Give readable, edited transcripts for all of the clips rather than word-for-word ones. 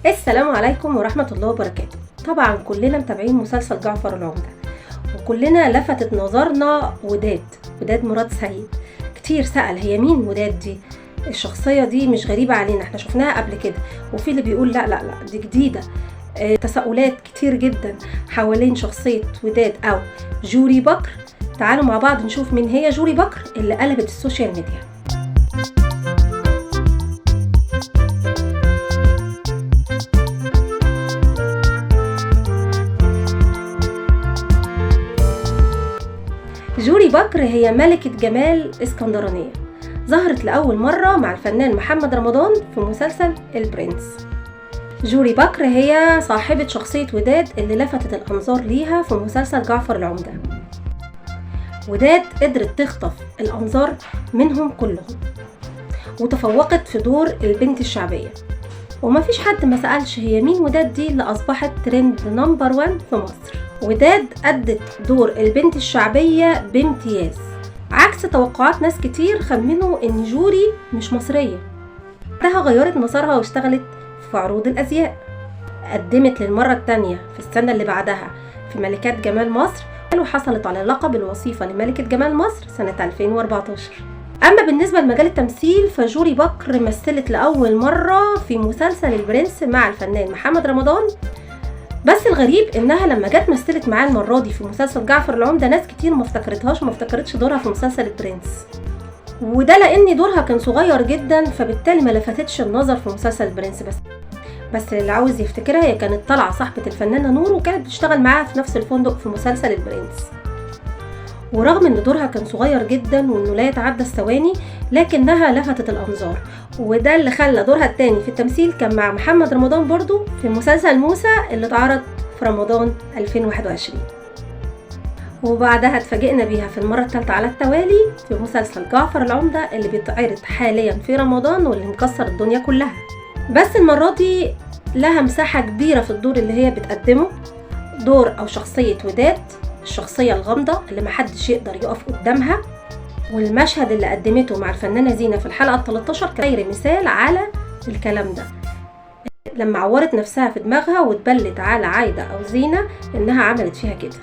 السلام عليكم ورحمة الله وبركاته. طبعا كلنا متابعين مسلسل جعفر العمدة، وكلنا لفتت نظرنا وداد مراد سيد. كتير سأل هي مين وداد دي؟ الشخصية دي مش غريبة علينا، احنا شفناها قبل كده. وفي اللي بيقول لا لا لا دي جديدة. تساؤلات كتير جدا حوالين شخصية وداد أو جوري بكر. تعالوا مع بعض نشوف مين هي جوري بكر اللي قلبت ال social media. جوري بكر هي ملكة جمال اسكندرانية، ظهرت لأول مرة مع الفنان محمد رمضان في مسلسل البرنس. جوري بكر هي صاحبة شخصية وداد اللي لفتت الأنظار ليها في مسلسل جعفر العمدة. وداد قدرت تخطف الأنظار منهم كلهم وتفوقت في دور البنت الشعبية، ومفيش حد ما سألش هي مين وداد دي اللي أصبحت trend number 1 في مصر. وداد أدت دور البنت الشعبية بامتياز، عكس توقعات ناس كتير خمنوا إن جوري مش مصرية. بعدها غيرت مسارها واشتغلت في عروض الأزياء. قدمت للمرة التانية في السنة اللي بعدها في ملكات جمال مصر، وحصلت على لقب الوصيفة لملكة جمال مصر سنة 2014. أما بالنسبة لمجال التمثيل فجوري بكر مثلت لأول مرة في مسلسل البرنس مع الفنان محمد رمضان. بس الغريب انها لما جت مثلت معاه المرة دي في مسلسل جعفر العمدة ناس كتير ما افتكرتهاش وما افتكرتش دورها في مسلسل البرنس، وده لان دورها كان صغير جدا فبالتالي ما لفتتش النظر في مسلسل البرنس. بس اللي عاوز يفتكرها هي كانت طالعه صاحبه الفنانة نور، وكانت بتشتغل معاها في نفس الفندق في مسلسل البرنس. ورغم ان دورها كان صغير جدا وانه لا يتعدى الثواني لكنها لفتت الانظار، وده اللي خلى دورها التاني في التمثيل كان مع محمد رمضان برضو في مسلسل موسى اللي اتعرض في رمضان 2021. وبعدها اتفاجئنا بيها في المرة الثالثة على التوالي في مسلسل جعفر العمدة اللي بيتعرض حاليا في رمضان واللي مكسر الدنيا كلها. بس المرة دي لها مساحة كبيرة في الدور اللي هي بتقدمه، دور أو شخصية وداد، الشخصية الغامضة اللي محدش يقدر يقف قدامها. والمشهد اللي قدمته مع الفنانة زينة في الحلقة 13 خير مثال على الكلام ده، لما عورت نفسها في دماغها واتبلت على عايدة أو زينة إنها عملت فيها كده.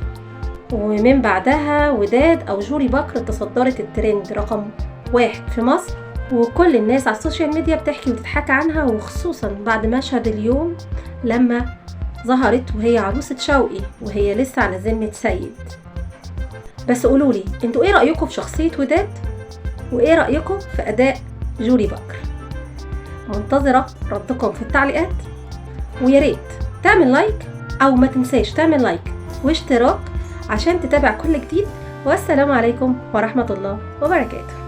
ومن بعدها وداد أو جوري بكر تصدرت الترند رقم 1 في مصر، وكل الناس على ال social media بتحكي وتضحك عنها، وخصوصا بعد مشهد اليوم لما ظهرت وهي عروسة شوقي وهي لسه على ذمة سيد. بس قولولي انتوا ايه رأيكم في شخصية وداد، وايه رأيكم في أداء جوري بكر؟ منتظرة ردكم في التعليقات، ويا ريت تعمل like او ما تنساش تعمل like واشتراك عشان تتابع كل جديد. والسلام عليكم ورحمة الله وبركاته.